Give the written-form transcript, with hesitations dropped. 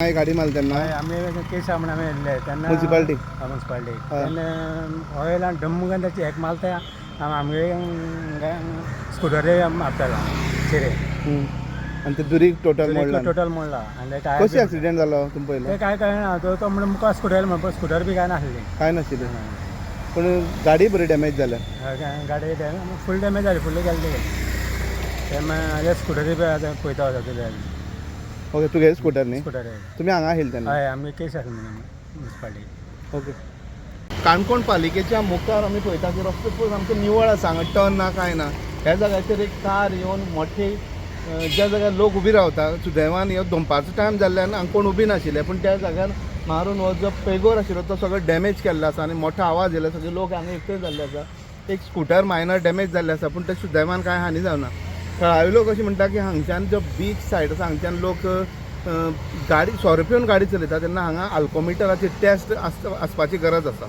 काय गाडी मारली तेन्ना? हय, आमी केस म्हण आमी येयल्ले तेन्ना. मुन्सिपाल्टी? हय, मुन्सिपाल्टी. तेन्ना ऑयल आनी डम्म ताची एक मारता, आमगे स्कुटरी आपटाला चिरे. आनी ते दुरीग टोटल मोडला? टोटल मोडला आनी ते टायर. कशी एक्सिडेंट जालो तुमी पयलो? ते काय कळना. तो तो म्हणून मुखार स्कुटर म्हणून स्कुटर बी काय नासली. काय नाशिल्लें, पूण गाडी बरी डॅमेज जाल्या. हय, गाडी फूल डॅमेज जाली, फुडले गेले ते गेले ते मागीर स्कुटरी बी आतां पळयता वता ते. ओके, तुगे स्कुटर न्ही? स्कुटर. तुमी हांगा आशिल्ले तेन्ना? हय, आमगे केस आसली म्हणून मुन्सिपाल्टी. ओके. काणकोण पालिकेच्या मुखार आमी पळयता की रस्तो पळय सामको निवळ आसा, हांगा टर्न ना, कांय ना. ह्या जाग्याचेर एक कार येवन मोठी, ज्या जाग्यार लोक उबी रावता, सुदैवान ह्यो दनपारचो टायम जाल्ल्यान हांगा कोण उबी नाशिल्ले, पूण त्या जाग्यार मारून हो जो पेगोर आशिल्लो तो सगळो डॅमेज केल्लो आसा आनी मोठो आवाज येयलो. सगळे लोक हांगा एकठांय जाल्ले आसा. एक स्कुटर मायनर डॅमेज जाल्ले आसा, पूण ते सुदैवान कांय हानी जावना. थळावे लोक अशें म्हणटा की हांगच्यान जो बीच सायड आसा, हांगच्यान लोक गाडी सोरो पिवन गाडी चलयता, तेन्ना हांगा आल्कोमिटराची टेस्ट आसपाची गरज आसा.